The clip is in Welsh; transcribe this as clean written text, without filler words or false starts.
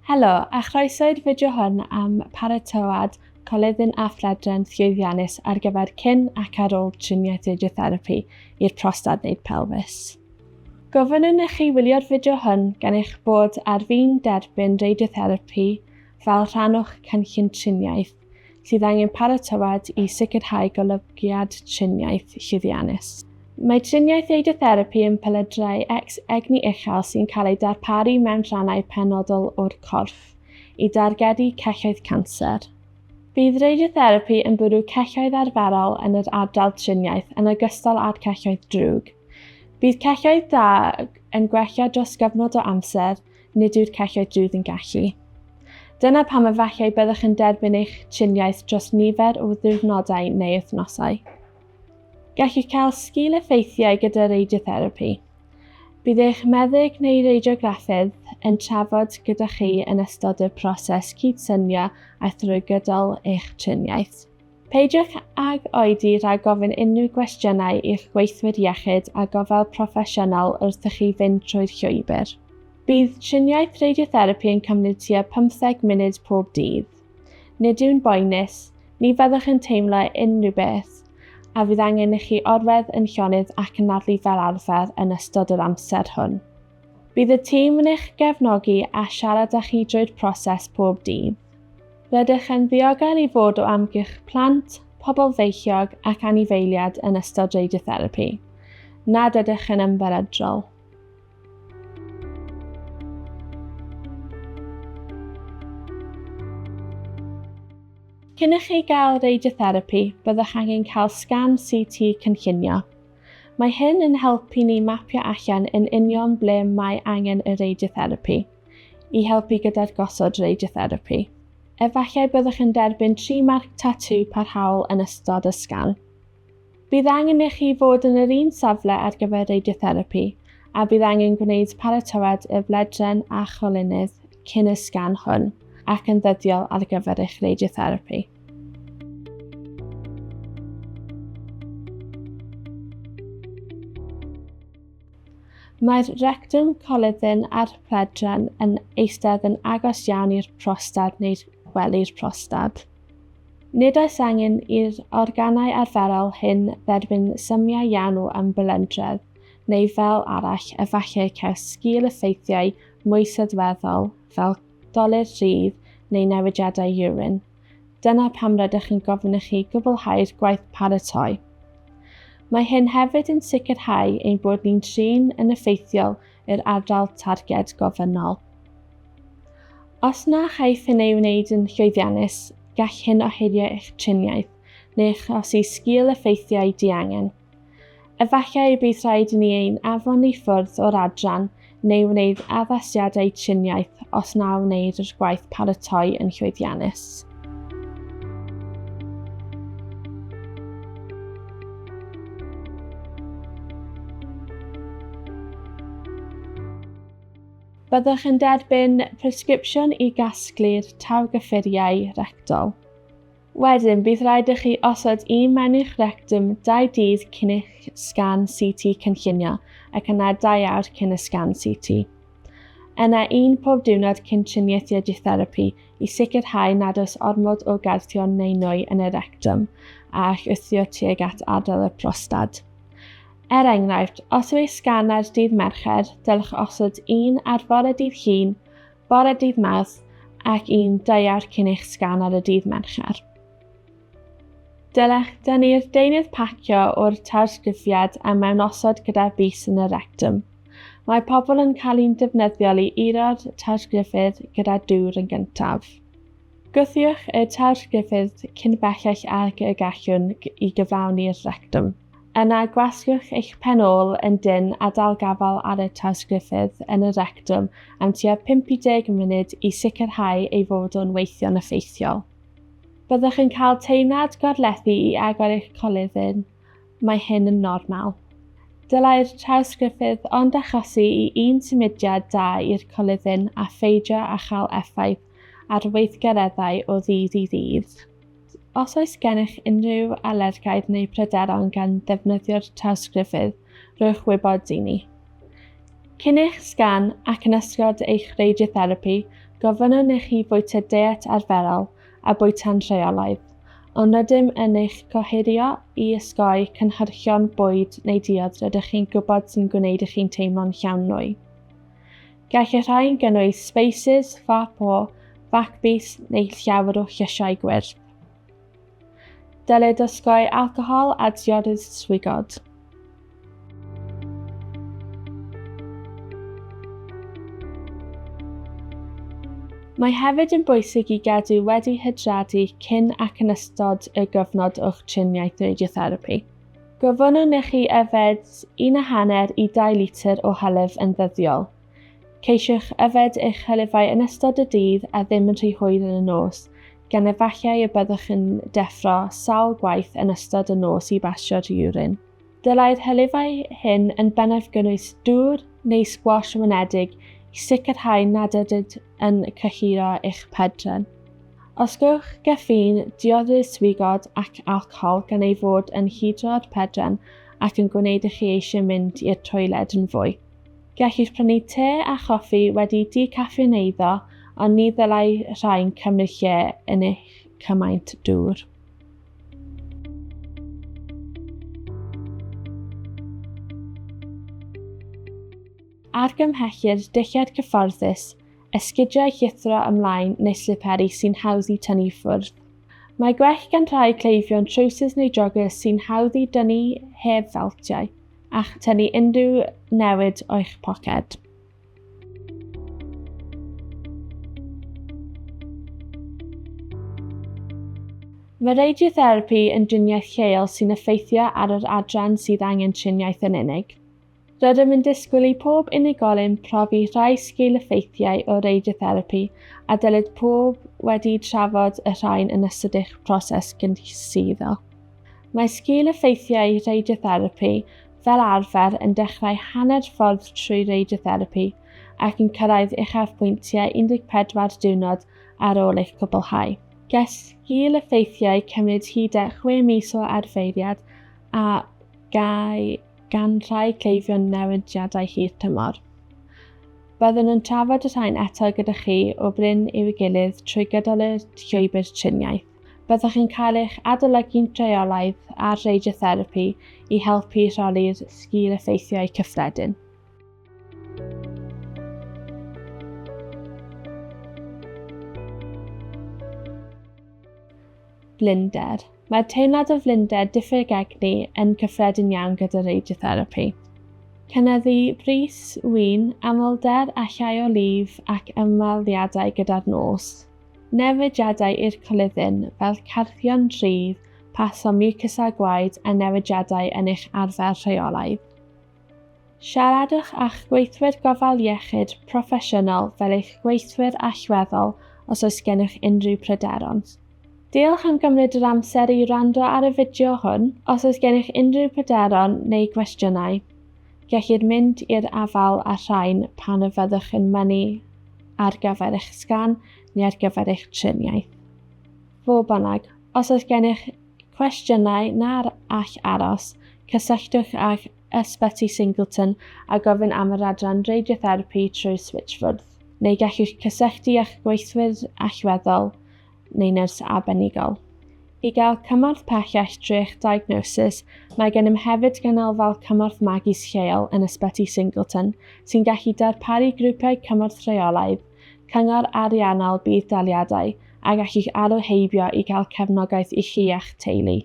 Helo, a chroeso i'r fideo hwn am paratoad coluddyn a phledren llwyddiannus ar gyfer cyn ac ar ôl triniaeth radiotherapi i'r prostad neu'r pelfis. Gofynnwn i chi wylio'r fideo hwn gan eich bod ar fin derbyn radiotherapi fel rhan o'ch cynllun triniaeth, sydd angen paratoad i sicrhau golygiad triniaeth llwyddiannus. Mae triniaeth radiotherapi yn pelydrau X egni uchel sy'n cael eu darparu mewn rhannau penodol o'r corff i dargedu celloedd canser. Bydd radiotherapi yn bwrw celloedd arferol yn yr ardal triniaeth yn ogystal â'r celloedd drwg. Bydd celloedd da yn gwella dros gyfnod o amser, Nid yw'r celloedd drwg yn gallu. Dyna pam efallai byddwch yn derbyn eich triniaeth dros nifer o ddiwrnodau neu wythnosau. Gallwch cael sgil-effeithiau gyda radiotherapi. Bydd eich meddyg neu radiograffydd yn trafod gyda chi yn ystod y proses cydsynio a thrwy gydol eich triniaeth. Peidiwch ag oedi rhag gofyn unrhyw gwestiynau i'ch gweithwyr iechyd a gofal proffesiynol wrth i chi fynd trwy'r llwybr. Bydd triniaeth radiotherapi yn cymryd tua 15 munud pob dydd. Nid yw'n boenus, ni fyddwch yn teimlo unrhyw beth, a fydd angen i chi orwedd yn llonydd ac anadlu fel arfer yn ystod yr amser hwn. Bydd y tîm yn eich gefnogi a siarad â chi drwy'r proses pob dydd. Rydych yn ddiogel i fod o amgylch plant, pobl feichiog ac anifeiliaid yn ystod radiotherapi. Nad ydych yn ymbarydrol. Cyn i chi gael radiotherapi, byddwch angen cael sgan CT cynllunio. Mae hyn yn helpu ni mapio allan yn union ble mae angen y radiotherapi. i helpu gyda'r gosod radiotherapi. Efallai byddwch yn derbyn tri marc tatŵ parhaol yn ystod y sgan. Bydd angen i chi fod yn yr un safle ar gyfer radiotherapi a bydd angen gwneud paratoad y bledren a cholunydd cyn y sgan hwn ac yn ddyddiol ar gyfer eich radiotherapi. Mae'r rectwm coluddyn a'r pledren yn eistedd yn agos iawn i'r prostad neu'r gwely'r prostad. Nid oes angen i'r organau arferol hyn dderbyn symiau iawn o ymbelydredd, neu fel arall efallai ceir sgîl-effeithiau mwy sylweddol fel dolur rhydd neu newidiadau urin. Dyna pam rydych yn gofyn i chi gwblhau'r gwaith paratoi. Mae hyn hefyd yn sicrhau ein bod ni'n trin yn effeithiol yr ardal targed gofynnol. Os na chaiff hyn ei wneud yn llwyddiannus, gall hyn ohirio eich triniaeth neu achosi sgîl-effeithiau diangen. Efallai y bydd rhaid i ni ein afon i ffwrdd o'r adran neu wneud addasiadau triniaeth os na wneir yr gwaith paratoi yn llwyddiannus. Byddwch yn derbyn presgripsiwn i gasglu'r tawgyffuriau rectol. Wedyn, bydd rhaid i chi osod un mewn i'ch rectwm dau dydd cyn eich sgan CT cynllunio ac yna dau awr cyn y sgan CT. Yna un pob diwrnod cyn triniaeth radiotherapi i sicrhau nad oes ormod o garthion neu nwy yn y rectwm a all wthio tuag at ardal y prostad. Er enghraifft, os yw eich sgan ar dydd Mercher, dylech osod un ar fore dydd Llun, Bore dydd Mawrth ac un daear cyn eich sgan ar y dydd Mercher. Dylech dynnu'r deunydd pacio o'r trawsgrifiad a mewnosod gyda'r bys yn y rectwm. Mae pobl yn cael un defnyddiol i iro'r trawsgrifydd gyda dŵr yn gyntaf. Gwthiwch y trawsgrifydd cyn bellach ag y gallwn i gyflawni'r rectwm. Yna, gwasgwch eich pen ôl yn dynn a dal gafael ar y trawsgrifydd yn y rectwm am tua 5 i 10 munud i sicrhau ei fod o'n weithio'n effeithiol. Byddwch yn cael teimlad gorlethu i agor eich coluddyn, mae hyn yn normal. Dylai'r trawsgrifydd ond achosi i un symudiad da i'r coluddyn a pheidio â chael effaith ar weithgareddau o ddydd i ddydd. Os oes gennych unrhyw alergaidd neu pryderon gan ddefnyddio'r trawsgrifydd, rhowch wybod i ni. Cyn eich sgan ac yn ystod eich radiotherapi, Gofynnwn i chi fwyta deiet arferol a bwyta'n rheolaidd, ond rydym yn eich gohirio i osgoi cynhyrchion bwyd neu diod rydych chi'n gwybod sy'n gwneud i chi'n teimlo'n llawn nwy. Gall y rhain gynnwys sbeisys, ffa po, facbys neu llawer o llysiau gwyrdd. Dylid osgoi alcohol a diodydd swigod. Mae hefyd yn bwysig i gadw wedi hydradu cyn ac yn ystod y gyfnod o'ch triniaeth radiotherapi. Gofynnwn i chi yfed 1.5 i 2 litr o hylif yn ddyddiol. Ceisiwch yfed eich hylifau yn ystod y dydd a ddim yn rhy hwyr yn y nos, gan efallai y byddwch yn deffro sawl gwaith yn ystod y nos i basio'r urine. Dylai'r hylifau hyn yn bennaf gynnwys dŵr neu sgwash wynedig i sicrhau nad ydynt yn cyhuro eich pedren. Osgowch gaffîn, diodydd swigod ac alcohol gan ei fod yn hydro'r pedren ac yn gwneud i chi eisiau mynd i'r toiled yn fwy. Gellid prynu te a choffi wedi decaffineiddo ond ni ddylai rhain cymryd lle yn eich cymaint dŵr. Argymhellir dillad cyfforddus, esgidiau llithro ymlaen neu sliperi sy'n hawdd i tynnu i ffwrdd. Mae gwell gan rhai cleifion trowsus neu joggers sy'n hawdd i dynnu heb feltiau, a'ch tynnu unrhyw newid o'ch poced. Mae radiotherapi yn driniaeth lleol sy'n effeithio ar yr adran sydd angen triniaeth yn unig. Rydym yn disgwyl i pob unigolyn profi rhai sgil-effeithiau o radiotherapi a dylid pob wedi trafod y rhain yn ystod eich proses gynhwysyddo. Mae sgil-effeithiau radiotherapi fel arfer yn dechrau hanner ffordd trwy radiotherapi ac yn cyrraedd uchafbwyntiau 14 diwrnod ar ôl eich cwblhau. Gall sgil-effeithiau cymryd hyd at chwe mis o adfeiriad a gau gan rhai cleifion newidiadau hir tymor. Byddwn yn trafod y rhain eto gyda chi o bryn i'w gilydd trwy gydol y llwybr triniaeth. Byddwch yn cael eich adolygu'n rheolaidd ar radiotherapi i helpu rheoli'r sgil-effeithiau cyffredin. Blinder. Mae'r teimlad o flinder diffyg egni yn cyffredin iawn gyda radiotherapi. Cynyddu brys, win, amlder a llai o lif ac ymweliadau gyda'r nos. Newidiadau i'r coluddyn, fel carthion rhydd, paso miwcus a gwaed a newidiadau yn eich arfer rheolaidd. Siaradwch â'ch gweithwyr gofal iechyd proffesiynol fel eich gweithwyr allweddol os oes gennych unrhyw pryderon. Diolch am gymryd yr amser i wrando ar y fideo hwn. Os oes gennych unrhyw pryderon neu gwestiynau, gellir mynd i'r afael â'r rhain pan y fyddwch yn mynnu ar gyfer eich sgan neu ar gyfer eich triniaeth. Fodd bynnag, os oes gennych cwestiynau na'r all aros, cysylltwch ag Ysbyty Singleton a gofyn am yr adran radiotherapi trwy'r switchfwrdd, neu gallwch cysylltu â'ch gweithwyr allweddol neu nyrs arbenigol. I gael cymorth pellach drwy eich diagnosis, mae gennym hefyd ganolfan cymorth magis lleol yn Ysbyty Singleton sy'n gallu darparu grwpiau cymorth rheolaidd, cyngor ariannol budd-daliadau a gallu'ch alw heibio i gael cefnogaeth i chi a'ch teulu.